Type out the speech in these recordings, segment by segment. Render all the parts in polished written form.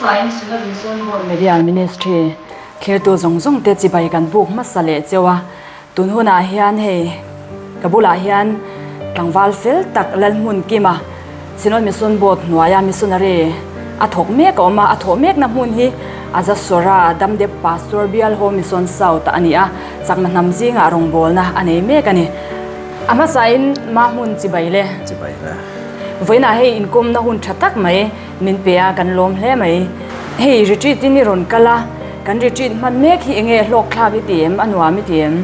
hmasain Synod Mission Board Media Ministry thlirtu zawng zawng te chibai kan buk hmasa leh cheu a, tun hunah hian hei ka bulah hian tlangval fel tak Lalhmun Kima Synod Mission Board hnuaia missionary a thawk mek a awm a, a thawh mekna hmun hi Azasora Damdep Pastor Bial Home Mission South a ni a, chakna hnam zingah rawngbawlna a nei mek a ni. A hmasain Mahmun chibai le. Chibai le. Vawiinah hei inkawmna hun tha tak mai min pe a, kan lawm hle mai. Hei retreat in i rawn kal a, kan retreat hman mek hi enge hlawk thlak i ti em, a nuam i ti em?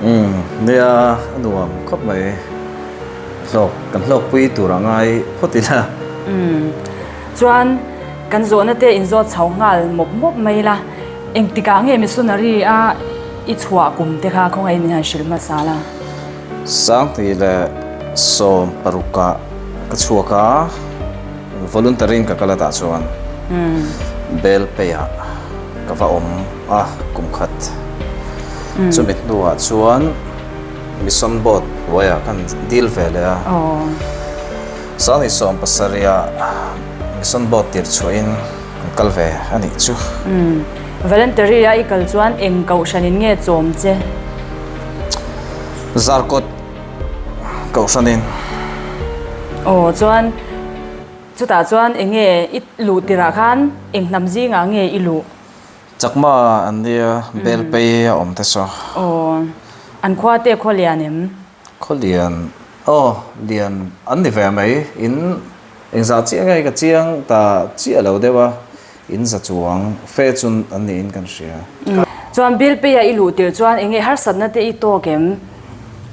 Umm, nia a nuam khawp mai. Hlawk, kan hlawkpui tur a ngai phawt ila. Umm, chuan kan zawhna te inzawt chho nghal mawp mawp mai ila, engtikah nge missionary a I chhuah kum te kha khawngaih min han hrilh hmasa la. Sangti leh 16 ah ka chhuak a, voluntary in ka kal a tah chuan bel pay ah ka va awm a kum khat. Chumi hnuah chuan mission board hnuaiah kan deal ve leh a. Sangti 17 ah mission board tir chhuahin Kan kal ve a nih chu. Umm. Voluntary a i kal chuan eng kohhran in nge chawm che? Zarkawt kohhran in. Aw chuan chutah chuan eng nge i luh tirah khan eng hnam zingah nge i luh? Chakma an nia Belpei a awm te saw. Aw. An khua te khaw lian em? Khaw lian aw lian an ni ve mai in Engzah chiah nge ka chiang ta chiah lo deuh a, in za chuang fe chun an niin kan hria. Chuan bill pay a i luh tirh chuan enge harsatna te i tawk em?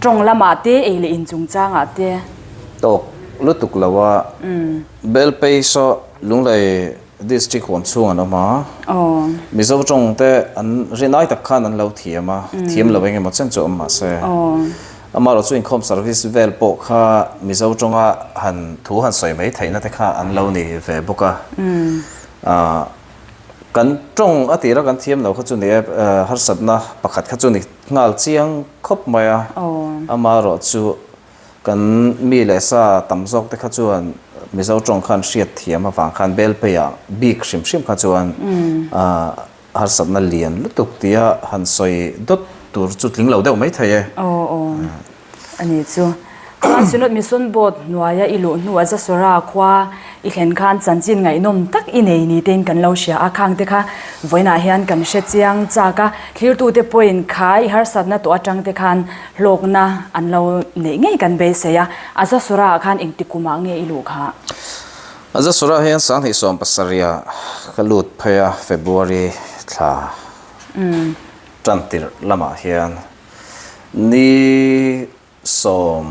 Tawng lamah te, ei leh in chungchangah te? Tawk lutuk lo a, bill pay saw Lunglei district huam chhung an awm a, Mizo tawng te an rinai tak khan an lo thiam a, thiam lo engemaw chen chu awm mahse. Amaherawh chu inkhawm service vel pawh kha Mizo tawnga han thu han sawi mai theihna te kha an lo ni ve bawk a. Kan tawng a tira kan thiam lo kha chu ni e, harsatna pakhat kha chu ni nghal chiang khawp mai a. Amaherawh chu kan mi leh sa tam zawk te kha chuan Mizo tawng khan hriat thiam avang khan Belpeiah bik hrim hrim kha chuan Harsatna lian lutuk tia han sawi dawt tur chu tling lo deuh mai thei e. Aw aw a ni chu. Chuan Synod Mission Board hnuaia i luh hnuah Zasora khua i thlen khan chanchin ngaihnawm tak i nei ni tein kan lo hria a, khang te kha vawiinah hian kan hre chiang chak a, thlirtute pawhin kha i harsatna tawh atang te khan hlawkna an lo neih ngei kan beisei a, a Zasora ah khan engti kumah nge i luh kha? A Zasura hian 2017 ah ka lut phei a, February thla tan tirh lamah hian ni sawm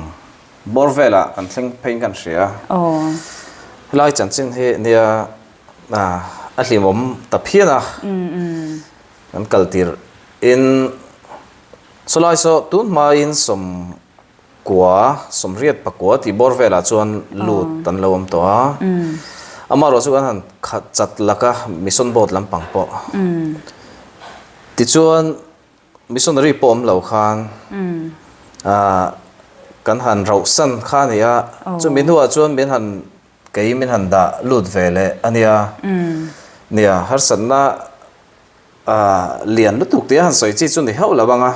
bawr velah kan thleng pheiin kan hria. Helai chanchin hi nia a hlimawm ta phian a, kan kal tirh in sawlai saw tun hmain sawm Kua, sawmriat pakua tih bawr velah chuan lut an lo awm tawh a. Amaherawh chu kan han khat chat lak a, mission board lampang pawh. Tichuan missionary pawh awm lo khan kan han rauhsan kha a ni a, chumi hnuah chuan min han kei min han dah lut ve leh a nia. Nia, harsatna Lian lutuk tia han sawi chi chu ni hauh lo ang a,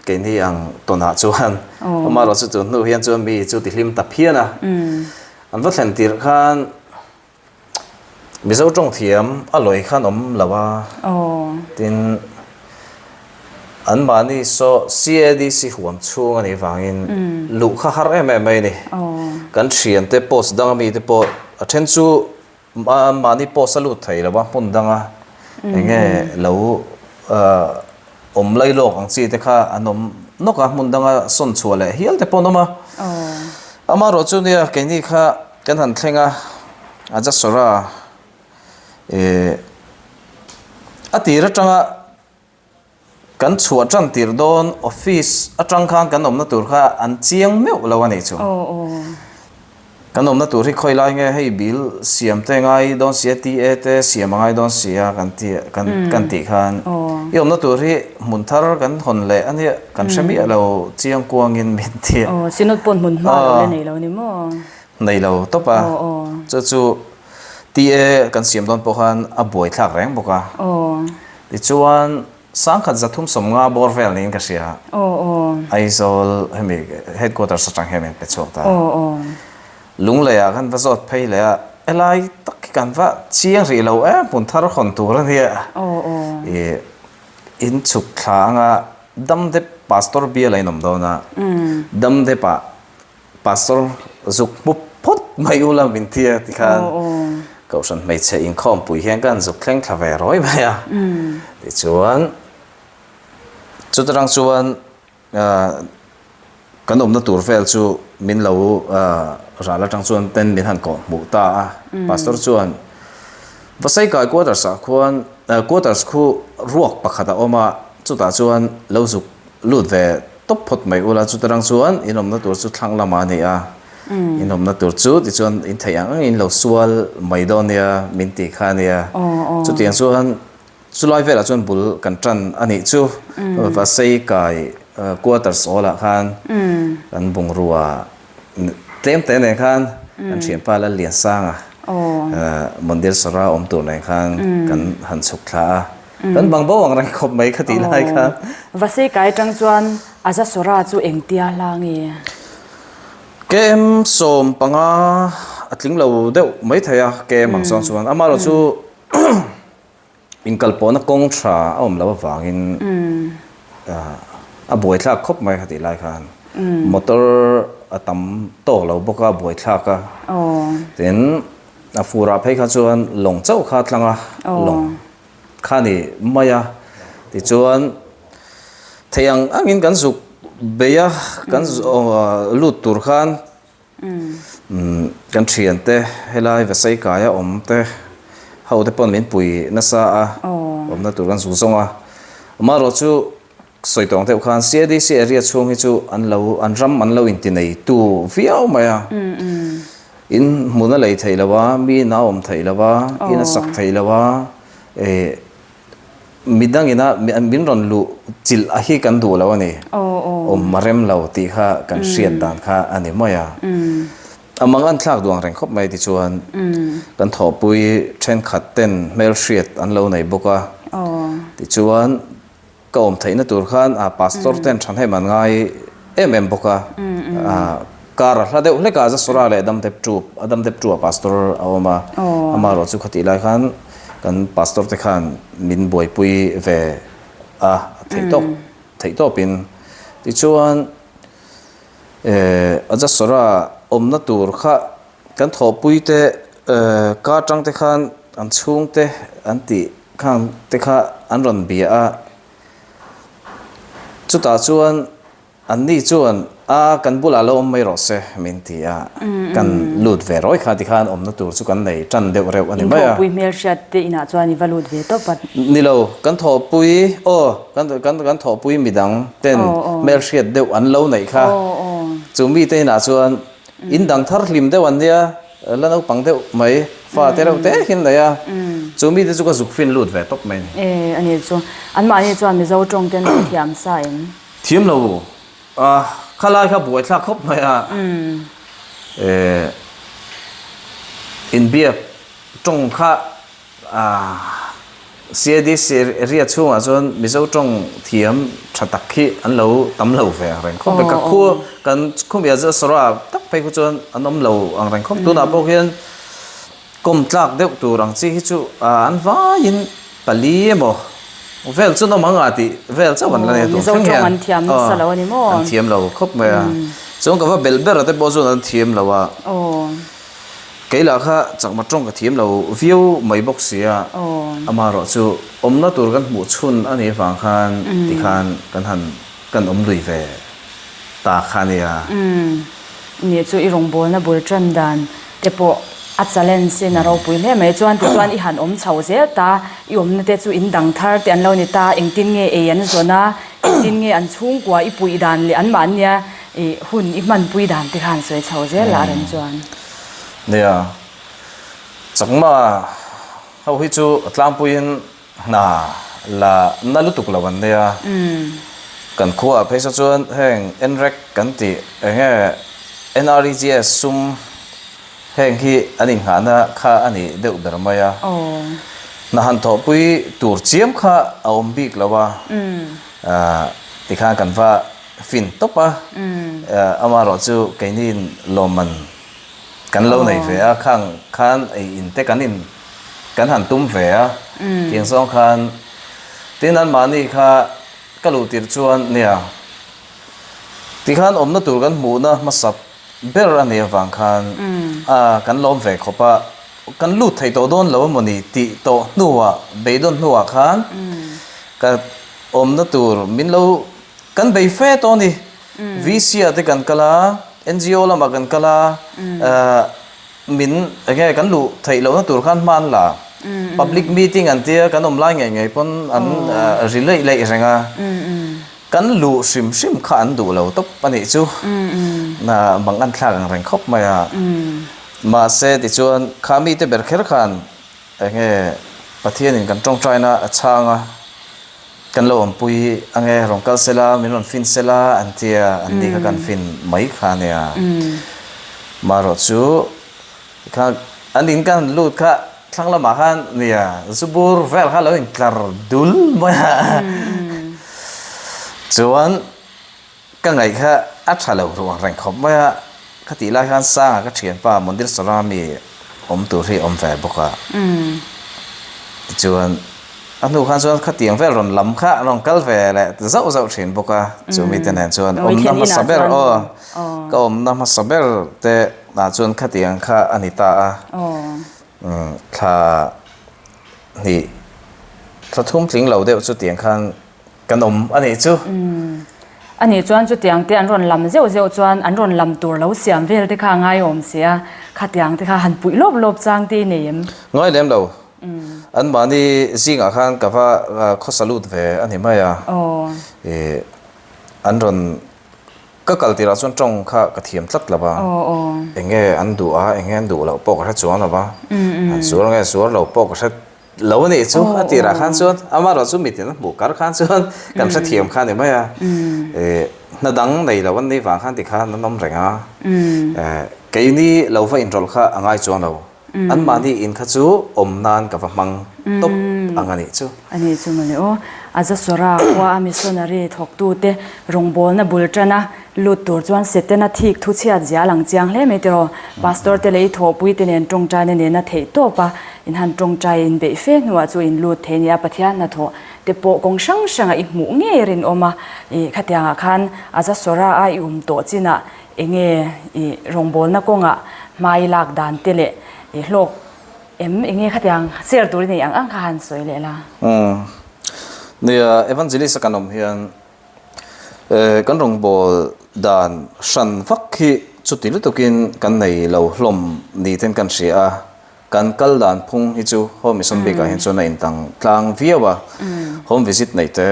keini ang tawnah chuan amaherawh chu tun hnu hian chuan mi chu ti hlim ta phian a. An va thlen tirh khan Mizo tawng thiam a lawi khan awm lo a, tin anmahni saw CADC huam chhung a nih vangin luh kha har em em mai a ni. Kan thiante post danga mite pawh a then chu Mahni post a lut thei lo a, hmun danga eng nge lo awm lai lawk ang chi te kha an awm nawk a, hmun danga sawn chhuah leh hial te pawh an awm a. Amaherawh chu nia keini kha kan han thleng a, Ajasora a tir atanga Kan chhuah tan tir dawn office atang khan kan awmna tur kha an chiang meuh lo a nih chu. Kan awmna tur hi khawi lai nge hei bill siam te ngai dawn sia TA te siam a ngai dawn sia kan ti kan kan tih khan i awmna tur hi hmun thar kan hawn leh a nia kan hre miah lo chiang kuangin min ti a. Synod pawh hmun hma lo le nei lo ni maw? Nei lo tawp a. Chu chu. TA kan siam dawn pawh khan a buaithlak reng bawk a. Tichuan sangkhat 350 bawr vel niin ka hria. Aizawl hemi headquarters atang hian min pe chhuak ta. Lungleiah khan va zawt phei leh a, helai tak hi kan va chiang rih lo em hmun thar hawn tur a nia. Ih in chhuk thla anga Damdep Pastor bial a inawm dawn a, Damdep-ah Pastor zuk hmu phawt mai ula min ti a tikhan Kohhran hmeichhe inkhawmpui hian ka han zuk thleng thla ve rawi mai a. Tichuan chutarang chuan kan awmna tur vel chu min lo ral atang chuan ten min han kawh hmuh ta a. Pastor chuan Vasaikai quarters ah khuan quarters khu ruak pakhat a awm a, chutah chuan lo zuk lut ve tawp phawt mai ula, chutarang chuan in awmna tur chu thlang lamah a ni a, in awmna tur chu tichuan in theih ang angin lo sual mai dawn nia min tih kha a nia. Chutiang chuan chulai velah chuan bul kan tan a nih chu Vasei kai quarters awlah khan kan bungrua tlem te nen khan kan thianpa Lalliansanga Mandir Sara awm tur nen khan kan han chhuk thla a. Kan bang bo ang reng khawp mai kha tih lai kha. Vasei kai atang chuan Azasora chu engtia hla nge? KM 15 a tling lo deuh mai thei a KM ang zawng chuan amaherawh chu inkalpawhna kawng tha a awm loh avangin a buaithlak khawp mai kha tih lai khan motor a tam tawk lo bawk a buaithlak a tin A furah phei kha chuan lawng chauh kha tlang a, lawng kha ni mai a. Tichuan thei ang angin kan zuk bei a, kan lut tur khan kan thiante helai Vasai kaia awm te ho te pawn min pui nasa a, awmna tur kan zuk zawng a. Amaherawh chu Sawi tawng deuh khan CADC area chhung hi chu an lo an ram an lo inti nei tu viau mai a. In hmun a lei theih lo a, mi in a awm theih lo a, in a sak theih lo a, eh midang ina min rawn luh chilh a hi kan duh lo a ni. Awm a rem lo tih kha kan hriat dan kha a ni mai a. A mang an thlak duang reng khawp mai tichuan kan thawhpui thenkhat ten hmelhriat an lo nei bawk a. Tichuan Ka awm theihna tur khan a pastor ten thahnem an ngai em em bawk a, car a hla deuh hlek a, Zasora leh Damdep tu, Damdep tu ah pastor a awm a, amaherawh chu khatih lai khan kan pastor te khan min buaipui ve a, theih tawk theih tawpin. Tichuan Zasora awmna tur kha Kan thawhpuite ka atang te khan an chhungte an tih khang te kha an rawn bia a, chutah chuan anni chuan a kan bulah lo awm mai rawh se min ti a, kan lut ve rawi kha tikhan awmna tur chu kan nei tan deuh reuh a ni mai a. In thawhpui hmelhriat te inah chuan i va lut ve tawp a. Ni lo, kan thawhpui aw kan kan kan thawhpui midang ten hmelhriat deuh an lo neih kha, chu mite inah chuan In dang thar hlim deuh an nia, la naupang deuh mai, fa te reuh te hian nei a, chu mite chu ka zuk fin lut ve tawp mai a ni. E, a ni chu. Anmahni chuan Mizo tawng ten an thiam sa em? Thiam lo. A, khalai kha buaithlak khawp mai a. E, inbiak tawng kha CADC area chhungah chuan Mizo tawng thiam tha tak hi an lo tam lo ve ang reng khawp mai. Ka khua kan khumia chu Sora tak phei khu chuan an awm lo ang reng khawp. Tunah pawh hian kawm tlak deuh tur ang chi hi chu an vaiin pali emaw vel chu an awm ang a tih vel chauh an la nei a tun thleng hian. Mizo tawng an thiam nasa lo a ni maw? An thiam lo khawp mai a. Chuan ka va belh ber a te pawh chuan an thiam lo a. Kei lah kha chakma tawng ka thiam lo viau mai bawk si a, amaherawh chu awmna tur kan hmuh chhun a nih avang khan tikhan kan han kan awm lui ve ta kha a nia. Umm, nih chu i rawngbawlna bul tan dan te pawh a challenge in a ropui hle mai. Chuan tichuan i han awm chho zel ta, i awmna te chu in dang thar te an lo ni ta, engtin nge ei an zawn a, engtin nge an chhungkua i puih dan leh anmahnia I hun i hmanpui dan te khan sawi chho zel lah reng chuan. Nia, Chakma ho hi chu tlangpuiin hna la na lutuk lo an nia. Kan khuaah phei saw chuan heng NREG kan tih eng nge NREGS sum. Heng hi an inngahna kha a ni deuh ber mai a. Hna han thawhpui tur chiam kha a awm bik lo a, tikhan kan va fin tawp a, amaherawhchu keiniin lawmman kan lo nei ve a, khang khan ei in te kan in kan han tum ve a, tiang zawng khan tin anmahni kha ka luh tirh chuan nia tikhan awmna tur kan hmuhna hmasa ber a nih avang khan a kan lawm ve khawp a, kan lut thei tawh dawn lo emawni tih tawh hnuah beidawn hnuah khan ka awmna tur min lo kan bei fe tawh a ni. VC ah te kan kal a, NGO lamah kan kal a, min enge kan luh theih lohna tur khan hma an la. Public meeting an tia kan awm lai ngei ngei pawn an ri leih leih reng a. Kan luh hrim hrim kha an duh lo tawp a nih chu. Mang an thlak ang reng khawp mai a. Mahse tichuan kha mite ber kher khan enge Pathianin kan tawngtaina a chhang a. Kan lo awmpui ange rawn kal sela, min rawn fin sela an ti a, an ni kha kan fin mai kha a nia. Marawh chu kha an in kan han lut kha thlang lamah khan nia zu bur vel kha lo intlar dul mai a. Chuan Ka ngaih kha a tha lo ruang reng khawp mai a, ka tih lai khan Sanga ka thianpa Mondir Sarami awm tur hi awm ve bawk a. Tichuan a hnu khan chuan khatiang vel rawn lam kha a rawn kal ve leh zauh zauh thin bawk a, chu mite nen chuan awmna hmasa ber aw, ka awmna hmasa ber te ah chuan khatiang kha a ni ta a, thla hnih thla thum tling lo deuh chu tiang khan Kan awm a nih chu. A nih chuan chutiang te an rawn lam zeuh zeuh chuan an rawn lam tur lo siam vel te kha a ngaiawm si a, khatiang te kha han puih lawp lawp chang te i nei em? Ngai lem lo. Anmahni zingah khan ka va khawsa lut ve a ni mai a. An rawn ka kal tirah chuan tawng kha ka thiam tlat lo va. Eng nge an duh a, eng nge an duh loh pawh ka hre chuang lo va. An zuar nge zuar lo pawh ka hre Lo a nih chu a tirah khan chuan amaherawh chu mitin a hmuh kar khan chuan kan hrethiam kha a ni mai a. Hna dang nei lo an nih vang khan tikhan an awm reng a. Keini lo va inrawlh kha a ngai chuang lo. Anmahni in kha chu awm nan ka va hmang tawp ang a nih chu. A nih chu mawle aw. Azasora khua a missionary thawktute rawngbawlna bul tana Lut tur chuan Setana thik thu chhiat zia a lang chiang hle mai tiraw. Pastor te leh i thawhpui te nen tawngtaina nena theih tawp a, in han tawngtai in beih fe hnuah chu in lut thei nia Pathian hnathawh te pawh kawng hrang hrangah i hmuh ngei rinawm a, i khatiangah khan a zasawra a i um tawh chinah enge i rawngbawlna kawngah hmai lak dan te leh i hlawk em enge khatiang share tur i neih ang ang kha han sawi leh la. Umm. Nia, Evangelist a kan awm hian Kan rawngbâwl dan hran vak hi chuti lutukin kan nei lo hlawm ni ten kan hria a, kan kal dan phung hi chu Home Mission bikah hian chuan a intang tlang viau a, home visit neih te,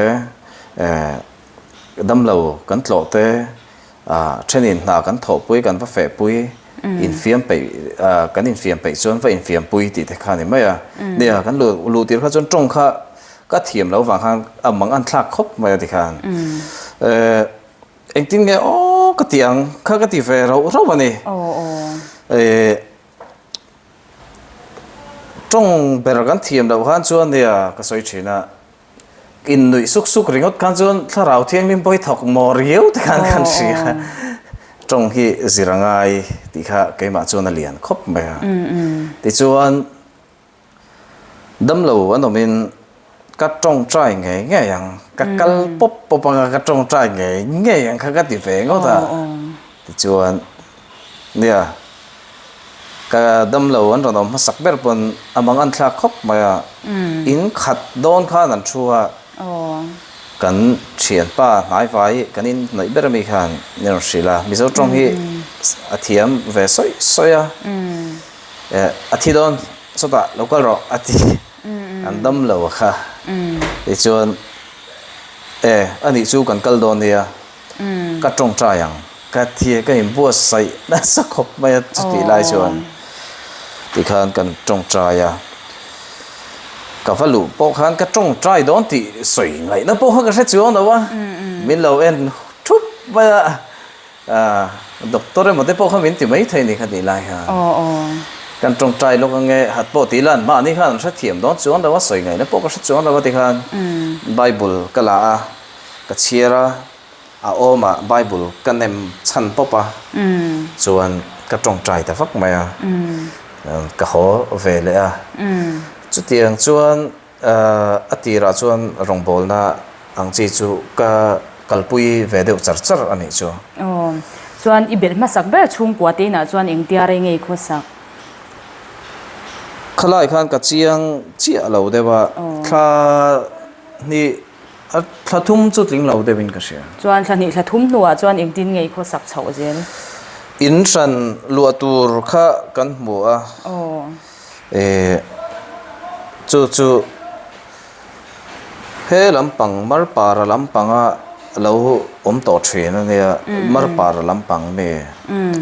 damlo kan tlawh te, thenin hna kan thawhpui, kan va fehpui, infiam peih, kan infiam peih chuan va infiampui tih te kha a ni mai a. Nia, kan luh tir kha chuan tawng kha Ka thiam lo vang khan a mang an thlak khawp mai a ti khan. Eh engtin nge aw ka ti ang kha ka ti ve rauh rauh a ni. Eh tawng ber kan thiam loh khan chuan nia ka sawi thin a, in nuih suk suk ringawt khan chuan thlarau thianghlim pawh hi thawk maw riau te khan kan hria. Tawng hi zir a ngai tih kha keimah chuan a lian khawp mai a. Tichuan. Damlo an awmin ka tawngtai ngei ngei ang, ka kal pawp pawp anga ka tawngtai ngei ngei ang kha ka ti ve ngawt a. Tichuan, nia, ka damlo an rawn awm hmasak ber pawn a mang an thlak khawp mai a, in khat dawn khan an thu a, kan thianpa hnaivai kan inhnawih ber ami khan min rawn hrilh a, Mizo tawng hi a thiam ve sawi sawi a. Eh a thi dawn chawtah lo kal rawh a ti an dam lo a kha tichuan eh a nih chu kan kal dawn nia ka tawngtai ang ka thi a ka inbuatsaih nasa khawp mai a chutih lai chuan tikhan kan tawngtai a ka va luh pawh khan ka tawngtai dawn tih sawi ngaihna pawh kha ka hre chuang lo a min lo en thup mai a. Doctor emaw te pawh kha min ti mai thei ni kha tih lai khan. Kan tawngtai lawk ange hat pawh tih lan mahni khan an hrethiam dawn chuang lo a, sawi ngaihna pawh ka hre chuang lo a ti khan Bible ka la a, ka chhiar a, a awmah Bible ka nem chhan pawp a, chuan ka tawngtai ta vak mai a, ka haw ve leh a. Chutiang chuan A tirah chuan rawngbawlna ang chi chu ka kalpui ve deuh char char a nih chu. Aw, chuan i belh hmasak ber chhungkua te inah chuan engtia rei nge i khawsak? Khalai khan ka chiang chiah lo deuh a, thla hnih, thla thum chu tling lo deuhin ka hria. Chuan thla hnih thla thum hnuah chuan engtin nge i khawsak chhoh zel? In hran luah tur kha kan hmu a. Aw. Eh, chu chu he lampang Marpara lampanga lo awm tawh thin a nia, Marpara lampang mi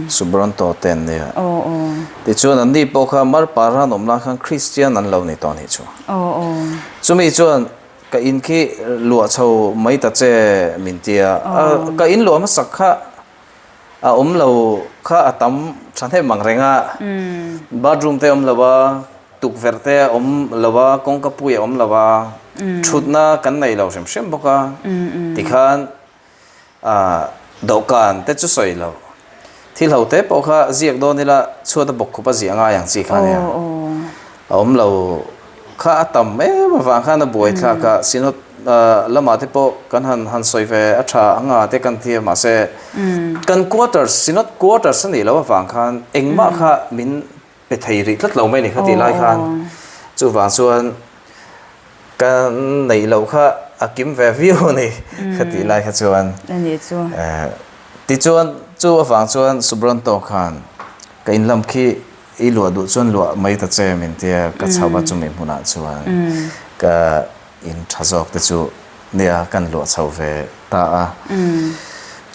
Subranto te an nia. Tichuan an ni pawh kha Marpara an awm lai khan Kristian an lo ni tawh a nih chu. Chumi chuan ka in khi luah chho mai ta che min tia, ka in luah hmasak kha A awm lo kha a tam thahnem ang reng a, bathroom te a awm lo a, tukverh te a awm lo a, kawngka pui a awm lo a, thutna kan nei lo hrim hrim bawk a, tikhan ah dawhkan te chu sawi lo, thil ho te pawh kha ziak dawn ila chhuat a bawk khup a ziah ngai ang chi kha a nia. A awm lo kha a tam em avang khan a buai thlak a, Synod lamah te pawh kan han han sawi ve a tha anga te kan ti a mahse kan quarters Synod quarters a nih loh avang khan engmah kha min pe thei rih tlat lo mai a ni kha tih lai khan chuvang chuan kan neih loh kha a kim ve viau a ni kha tih lai kha chuan tichuan chu avang chuan Subranto khan ka inlam khi I luah duh chuan luah mai ta che min tia ka chho a chumi hmunah chuan ka in tha zawk te chu nia kan luah chho ve ta a.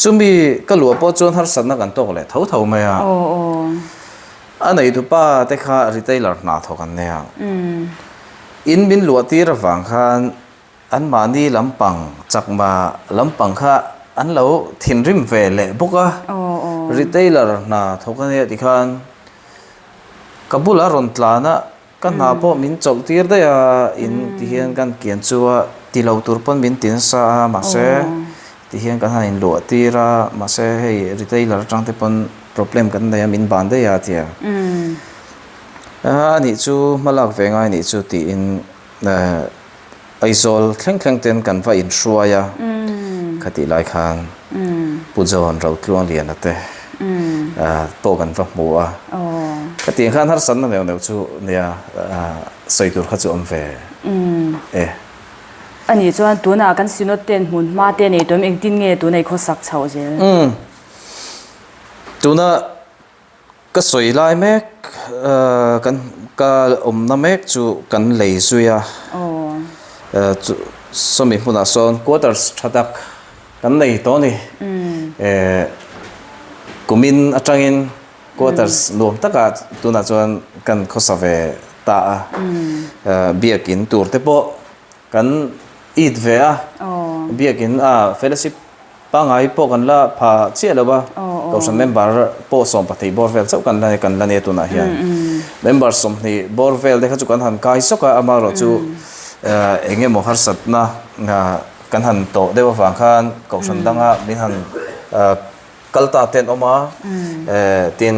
Chumi ka luah pawh chuan harsatna kan tawk leh tho tho mai a. A neitupa te kha retailer hna thawk an nia. In min luah tir avang khan Anmahni lampang, chakma lampang kha an lo thinrim ve leh bawk a, retailer hna thawk a nia tikhan ka bulah rawn tlan a, ka hna pawh min chawlh tir daih a, in tihian kan kian chu a ti lo tur pawn min ti nasa a, mahse tihian kan han inluah tir a, mahse hei retailer atang te pawn problem kan nei a, min ban daih a tia. A nih chu hmalak ve ngai nih chu tiin. Aizawl thleng thleng ten kan va inhruai a, khatih lai khan Pu John Rotluangliana te pawh kan va hmu a, khatiang khan harsatna neuh neuh chu nia sawi tur kha chu awm ve e. A nih chuan tunah kan Synod ten hmun hma te nei tawm engtin nge tuna i khawsak chhoh zel? Tuna Ka sawi lai mek kan ka awmna mek chu kan lei zui a, chu sawmi hmunah sawn quarters tha tak kan nei tawh a ni. Kumin atangin quarters nuam takah tunah chuan kan khawsa ve ta a, biakin tur te pawh kan it ve a, biakin a fellowship Pangngai pawh kan la pha chiah lo a, Kohhran member pawh 12 bawr vel chauh kan la kan la nia tunah hian. Member 20 bawr vel te kha chu kan han kai sawk a, amaherawh chu eng emaw harsatna kan han tawh deuh avang khan Kohhran danga min han kal ta te an awm a, tin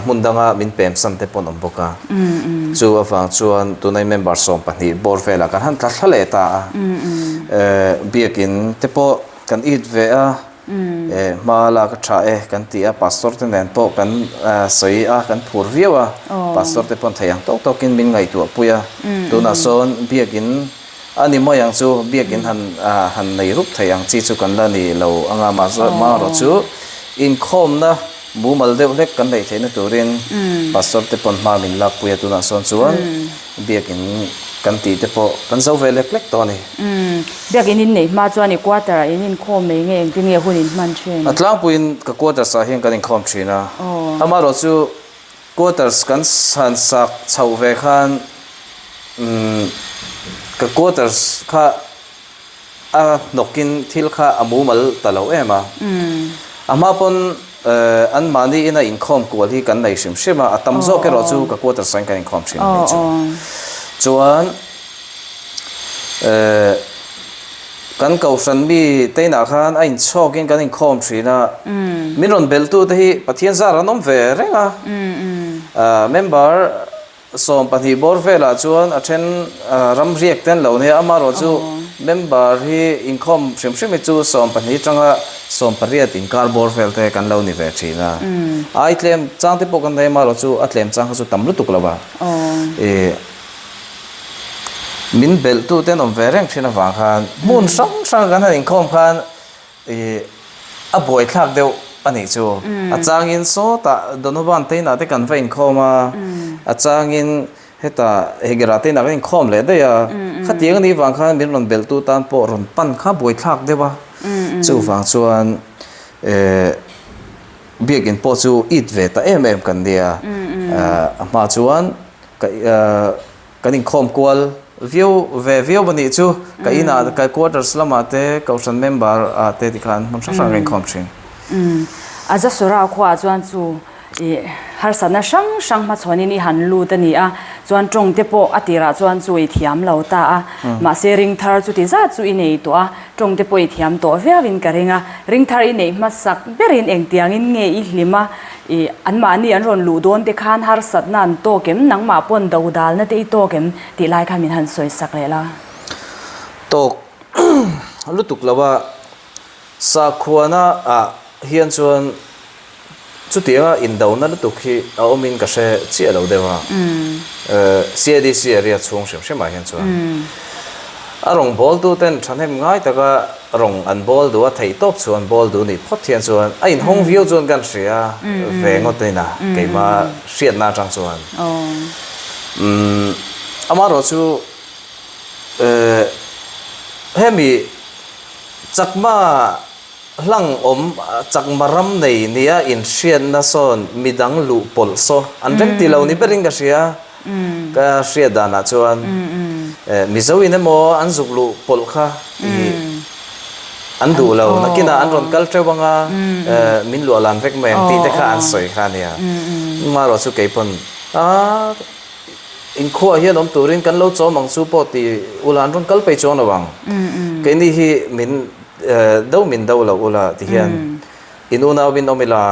hmun danga min pem san te pawh an awm bawk a. Chu avang chuan tunai member 12 bawr velah kan han tla thla leh ta a. Biakin te pawh kan it ve a, hma lak a tha e kan ti a, pastor te nen pawh kan sawi a, kan phur viau a, pastor te pawn thei ang tawk tawkin min ngaihtuah pui a. Tunah sawn biakin a ni mai ang chu, biakin han han nei rup thei ang chi chu kan la ni lo anga mahse chu inkhawmna Mumal deuh hlek kan neih theihna turin Pastor te pawn hma min lakpui a, tunah sawn chuan biakin kan tih te pawh kan zo ve lek lek tawh a ni. Biakin in neih hma chuan i quarter ah in inkhawm mai nge engtin nge hun in hman thin? A tlangpuiin ka quarters ah hian kan inkhawm thin a, amaherawh chu quarters kan han sak chhoh ve khan ka quarters kha a hnawkin thil kha a mumal ta lo em a. A hma pawn anmahni ina inkhawm kual hi kan nei hrim hrim a, a tam zawk erawh chu ka quarters ah hian kan inkhawm thin a nih chu. Chuan kan kohhran mi te inah khan a inchhawkin kan inkhawm thin a, min rawn belhtu te hi Pathian zar an awm ve reng a, member 12 bawr velah chuan a then ram riak te an lo nia, amaherawh chu member hi inkhawm hrim hrim hi chu 12 atanga 18 inkar bawr vel te kan lo ni ve thin a. Ai tlem chang te pawh kan nei amaherawh chu a tlem chang kha chu tam lutuk lo a. Ih min belh tu te an awm ve reng thin avang khan hmun hrang hrang kan han inkhawm khan Ih, a buaithlak deuh a nih chu. A changin sawtah Donovan te inah te kan va inkhawm a, a changin hetah Hegera te inah kan inkhawm leh daih a. Khatiang a nih vang khan min rawn belhtu tan pawh rawn pan kha buaithlak deuh a. Chuvang chuan eh biakin pawh chu it ve ta em em kan nia. A hma chuan ka Kan inkhawm kual viau ve viau a nih chu ka inah ka quarters lamah te kohhran member ah te tikhan hmun hrang hrang ka inkhawm thin. Umm a Zasura khuaah chuan chu ih harsatna hrang hrang hmachhawnin i han lut a ni a, chuan tawng te pawh a tirah chuan chu i thiam lo ta a, mahse ring thar chuti zat chu i nei tawh a, tawng te pawh i thiam tawh viauin ka ring a, ring thar i neih hmasak berin engtiangin nge i hlim a, Ih, anmahni an rawn luh dawn te khan harsatna an tawk em? Nangmah pawn do dalna te i tawk em? tih lai khan min han sawi sak leh la. Tawk lutuk lo a, sakhuana ah hian chuan chutianga indona lutuk hi a awmin ka hre chiah lo deuh a. CADC area chhung hrim hrimah hian chuan a rawngbawltu ten thahnem ngai taka Rawng an bawl duh a, theih tawp chu an bawl duh nih phawt hian chuan a inhawng viau chuan kan hria ve ngawt in a, keimah hriatna atang chuan. Umm amaherawh chu hemi chakma hlang awm chakma ram nei nia inhriatna sawn midang luh pawlh saw an rem ti lo ni berin ka hria. Ka hriat danah chuan Mizo in emaw an zuk luh pawlh kha ih an duh lo nakinah an rawn kal teuh anga min luah lan vek mai ang tih te kha an sawi kha a nia. Marawh chu kei pawn a inkhuaah hian awm turin kan lo chawm ang chu pawh ti ula an rawn kal pei chuang lo ang. Keini hi min do min do lo ula ti hian in unau in awm ila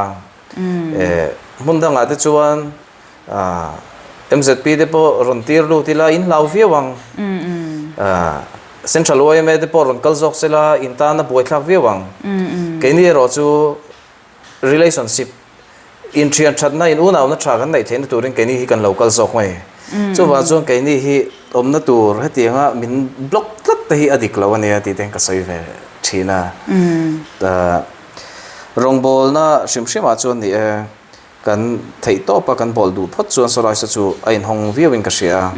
hmun dangah te chuan MZP te pawh rawn tir lut ila in hlau viau ang. Central yma te pawh rawn kal zawk sela in tan a buaithlak viau ang. Keini erawh chu relationship inthian thatna in unauna tha kan neih theihna turin keini hi kan lo kal zawk mai. Chuvang chuan keini hi awmna tur hetianga min block tlat te hi a dik lo ania tih te ka sawi ve thin a. Rawngbawlna hrim hrimah chuan ni e. Kan theih tawp a, kan bawl duh phawt chuan Sawlaisa chu a inhawng viauin ka hria a.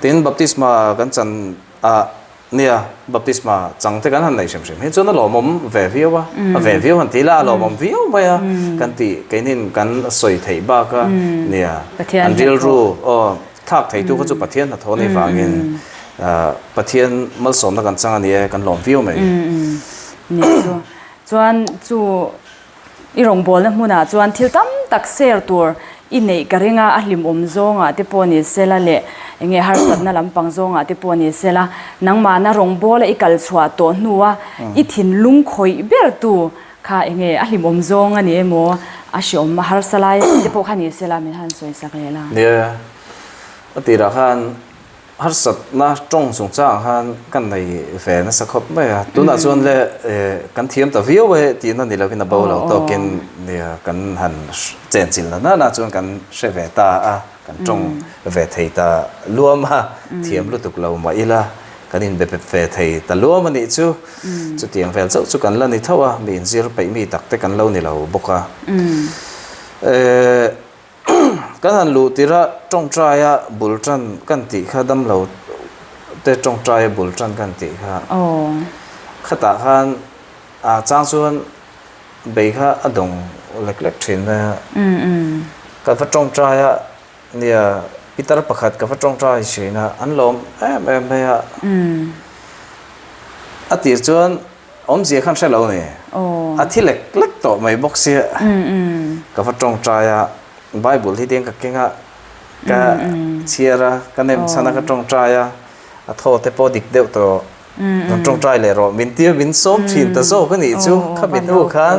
Tin, baptisma kan chan a, nia, baptisma chang te kan han nei hrim hrim hi chuan a lawmawm ve viau a, a ve viau han ti ila a lawmawm viau mai a, kan tih keinin kan sawi theih bak a, nia, an rilru aw thlak theitu kha chu Pathian hnathawh a nih vangin Pathian malsawmna kan chang a ni e, kan lawm viau mai. Nih chu. Chuan chu I rawngbawlna hmunah chuan thil tam tak share tur i neih ka ring a, a hlimawm zawngah te pawh ni sela leh eng nge harsatna lampang zawngah te pawh ni sela, nangmahna rawngbawla i kal chhuah tawh hnua i thinlung khawih ber tu kha eng nge a hlimawm zawng a ni emaw a hreawm a harsa lai te pawh kha ni sela min han sawi sak leh la. Nia, a tirah khan Harsatna tawng chungchangah khan ka nei ve nasa khawp mai a, tunah chuan le kan thiam ta viau e tihna ni lovin a bo lo tawkin nia kan han chenchilh na nana chuan kan hre ve ta a, kan tawng ve thei ta luam a, thiam lutuk lo mah ila kan inbe pep ve thei ta luam a nih chu, chutiang vel chauh chu kan la ni tho a, mi inzir peih mi tak te kan lo ni lo bawk a. Kan han luh tirh a tawngtaia bul tan kan tih kha damlo te tawngtaia bul tan kan tih kha khatah khan a chang chuan bei kha a dawng lek lek thin mai a. Ka va tawngtai a nia pitar pakhat ka va tawngtai thin a an lawm em em mai a. A tir chuan. awmzia khan hre lo a ni. A thi lek lek tawh mai bawk sia. Ka va tawngtai a, Bible hi tiang ka keng a, ka chhiar a, ka nem chhan a, ka tawngtai a, a thaw te pawh dik deuh tawh. Rawn tawngtai leh rawh, min tia min sawm thin ta zawk a nih chu. Khami hnu khan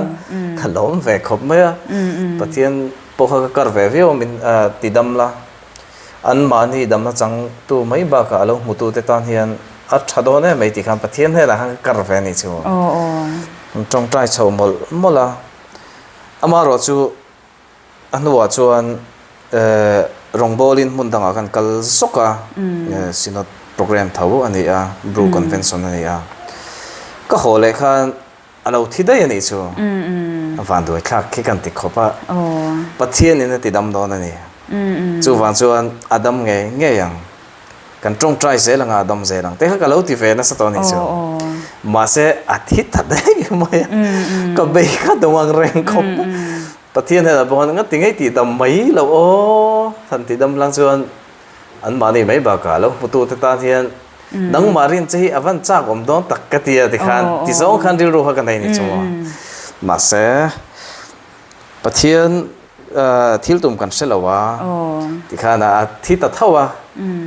ka lawm ve khawp mai a. Pathian pawh kha ka kar ve viau a, min ti dam la. Anmahni damna changtu mai bakah a lo hmutute tan hian a tha dawn em mai tih khan Pathian hnenah khan ka kar ve a nih chu. An tawngtai chho mawlh mawlh a. Amaherawh chu a hnuah chuan rawngbawlin hmun dangah khan kal zawk a, Synod programme tho a ni a, Bru Convention a ni a. Ka haw leh khan A lo thi daih a nih chu. A vanduai thlak khi kan ti khawp a. Pathianin a ti dam dawn a ni. Chuvang chuan a dam ngei ngei ang. Kan tawngtai zel anga a dam zel ang. Te kha ka lo ti ve nasa tawh a nih chu. Mahse a thi ta daih mai a. Ka bei kha dawng ang reng khawp. Pathian hnenah pawh khan ngati ngei tih dam mai loh aw. Han ti dam lang chuan an mahni mai bakah lo hmutute tan hian Nangmah rin che hi a van chak awm dawn tak ka ti a tikhan ti zawng khan rilru kha ka nei ni chu maw. Mahse Pathian thil tum kan hre lo a tikhan a thi ta tho a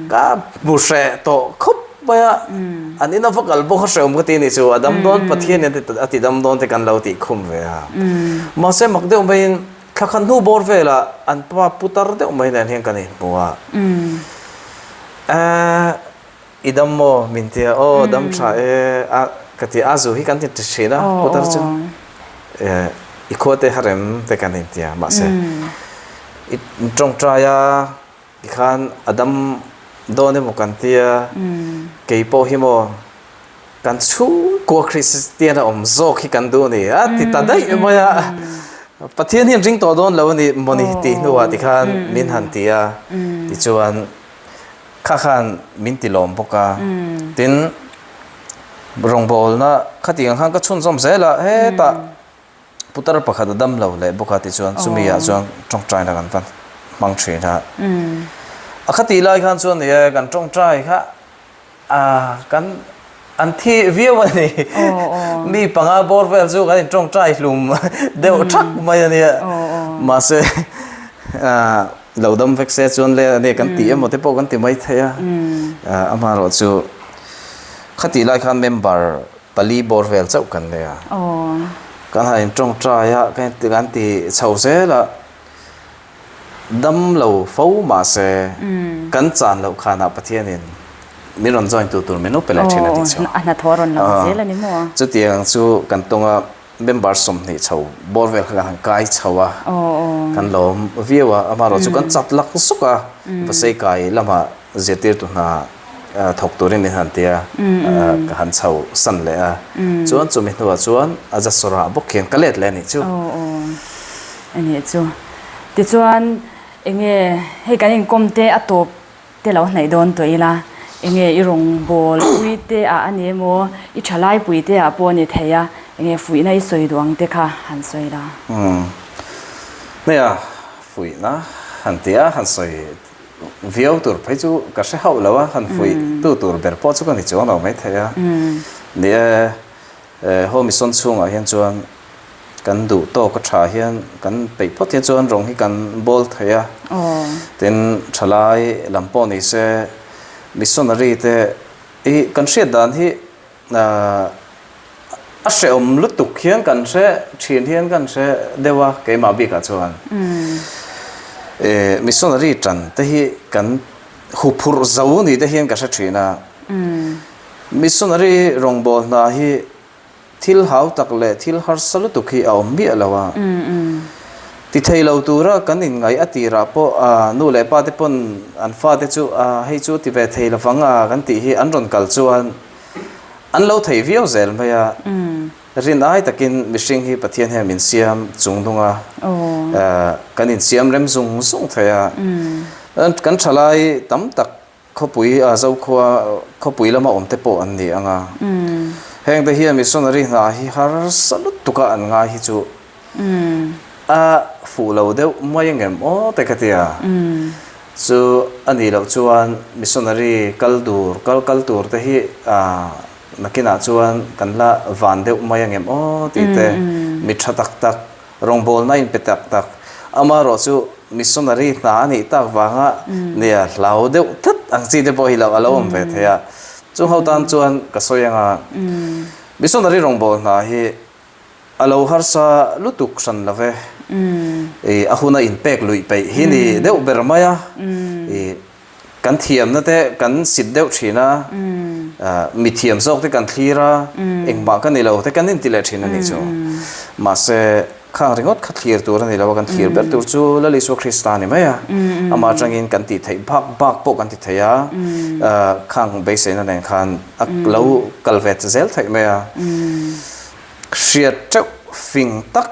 ka hmu hreh tawh khawp mai a an ina va kal bawk a hrehawm ka ti ni chu a dam dawn Pathian in a ti dam dawn te kan lo tih khum ve a. Mahse mak deuh maiin thla khat hnu bawr velah an pa putar deuh mai nen hian kan inhmu a. Ahh i dam maw min tia aw dam tha e a ka ti a zu hi kan ti thin a putar chu eh i khua te harem te kan in tia mahse i tawngtai a tikhan a dam dawn emaw kan tia kei pawh hi maw Kan chhungkua Kristian a awm zawk hi kan duh a ni a ti ta daih mai a. Pathian hian ring tawh dawn lo a ni mawni tih hnuah tikhan min han ti a. Tichuan kha khan min ti lawm bawk a. Tin, rawngbawlna khatiang ang khan ka chhunzawm zel a, hetah putar pakhat a dam lo leh bawk a tichuan chumi ah chuan tawngtaina kan va hmang thin a. A khatih lai khan chuan ni e kan tawngtai kha A kan an thi viau a ni. Mi panga bawr vel chu kan intawngtai hlum deuh thak mai a nia. Mahse lo dam vek se chuan le ania kan ti emaw te pawh kan ti mai thei a. Amaherawh chu khatih lai khan member pali bawr vel chauh kan nei a. Kan han intawngtai a, kan ti chho zel a. Dam lo fo mahse kan chan loh khanah Pathianin min rawn join tu tur min lo pe leh thin a tih chu. A hnathawh a rawn lang zel a ni maw? Chutiang chu kan tawnga member 20 chho bawr vel kha kan han kai chho a, kan lawm viau a, amaherawh chu kan chat lak zuk a, Vasei kai lamah zirtirtu hna thawk turin min han ti a, ka han chho san leh a, chuan chumi hnuah chuan a zasawrah bawk hian ka let leh a nih chu. A nih chu. Tichuan enge hei kan inkawm te a tawp te lo hnaih dawn tawh ila, enge i rawngbawl pui te ah a ni emaw, i thalai pui te ah pawh a ni thei a, enge fuihna i sawi duh ang te kha han sawi la. Umm. Nia, fuihna han ti a, han sawi viau tur phei chu ka hre hauh lo a, han fuih tu tur ber pawh chu ka ni chuang lo maithei a. Ni e, Home Mission chhungah hian chuan kan duh tawk a tha hian kan peih phawt hian chuan rawng hi kan bawl thei a. Tin, thalai lam pawh ni se missionary te hi kan hriat dan hi a hrehawm lutuk hian kan hre thin hian kan hre deuh a keimah bikah chuan. Missionary tan te hi kan huphurh zo ni te hian ka hre thin a. Missionary rawngbâwl hna hi thil hau tak leh thil harsa lutuk hi a awm miah lo a. Ti thei lo tura kan inngaih a tirah pawh nu leh pa te pawn an fate chu hei chu ti ve thei lovang a kan tih hi an rawn kal chuan an lo thei viau zel mai a. Rin ai takin mihring hi Pathian hian min siam chung nung a, kan insiam rem zung zung thei a. Kan thalai tam tak Khawpui a Zokhua khawpui lama awm te pawh an ni ang a. Heng te hian missionary hna hi harsa lutuk a an ngai hi chu a fuh lo deuh mai angem aw te ka ti a. Chu a nih loh chuan missionary kal dur kal kal tur te hi a. Nakinah chuan kan la van deuh mai angem aw tih te, mi tha tak tak, rawngbawlna inpe tak tak, amaherawh chu missionary hna a nih tak vanga nia hlau deuh tlat ang chi te pawh hi lo a lo awm ve thei a. Chung ho tan chuan ka sawi anga missionary rawngbâwl hna hi a lo harsa lutuk hran lo ve. Ih a huna inpek luih peih hi ni deuh ber mai a. Ih Kan thiamna te kan sit deuh thin a, mi thiam zawk te kan thlir a, engmah ka ni lo te kan inti leh thin a nih chu. Mahse, khang ringawt kha thlir tur a ni lo a, kan thlir ber tur chu Lal Isua Krista a ni mai a. Amah atangin kan tih theih bak bak pawh kan ti thei a, khang beiseina nen khan a lo kal ve zel theih mai a. Hriat teuh fing tak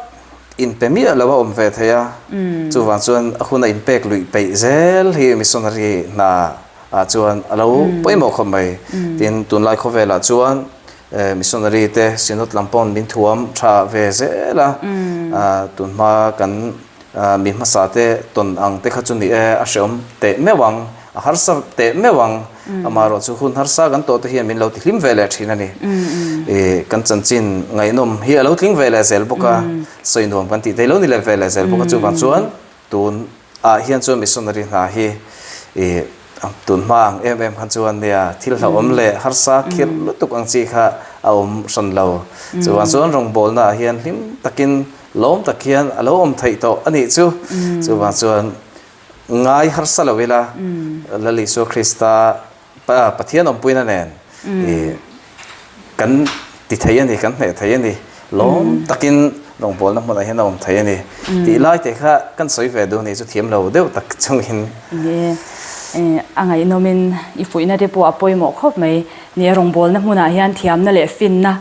inpe miah lo a awm ve thei a, chuvang chuan a hun a inpek luih peih zel hi missionary hna ah chuan a lo pawimawh khawp mai. Tin, tunlai khawvelah chuan missionary te synod lam pawn min thuam tha ve zel a, tunhma kan mi hmasa te tawn ang te kha chu ni e, a hreawm teh meuh ang, a harsa teh meuh ang, amaherawh chu hun harsa kan tawh te hian min lo ti hlim ve leh thin a ni. Ih kan chanchin ngaihnawm hi a lo tling ve leh zel bawk a, sawi nuam kan tih thei lo ni leh ve leh zel bawk a, chuvang chuan tun ah hian chuan missionary hna hi ih tun hma ang em em khan chuan nia thil hlauhawm leh harsa khirh lutuk ang chi kha a awm hran lo. Chuvang chuan rawngbawlna ah hian hlim takin lawm tak hian a lo awm theih tawh a nih chu. Chuvang chuan Ngai harsa lo ila, Lal Isua Krista Pathian awmpuina nen kan ti thei a ni, kan hneh thei a ni, lawm takin rawngbawlna hmunah hian a awm thei a ni tih lai te kha kan sawi ve duh ni chu thiam lo deuh tak chungin. Ni e, a ngaihnawmin i fuihna te pawh a pawimawh khawp mai. Ni e, rawngbawlna hmunah hian thiamna leh finna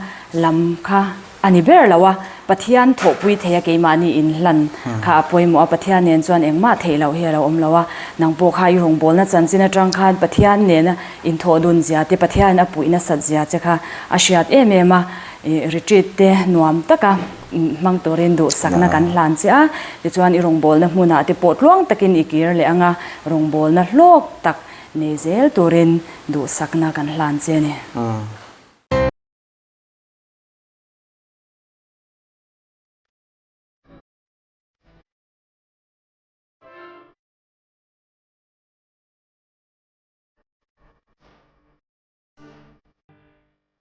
lam kha A ni ber lo a, Pathian thawhpui thei a keimahni inhlan kha a pawimawh a, Pathian nen chuan engmah theih loh hi a lo awm lo a, nang pawh kha i rawngbawlna chanchin atang khan Pathian nena inthawh dun zia te, Pathianin a puih nasat zia che kha a hriat em em a, i retreat te nuam taka hmang turin duhsakna kan hlan che a, tichuan i rawngbawlna hmunah te pawh tluang takin i kir leh ang a, rawngbawlna hlawk tak nei zel turin duhsakna kan hlan che a ni.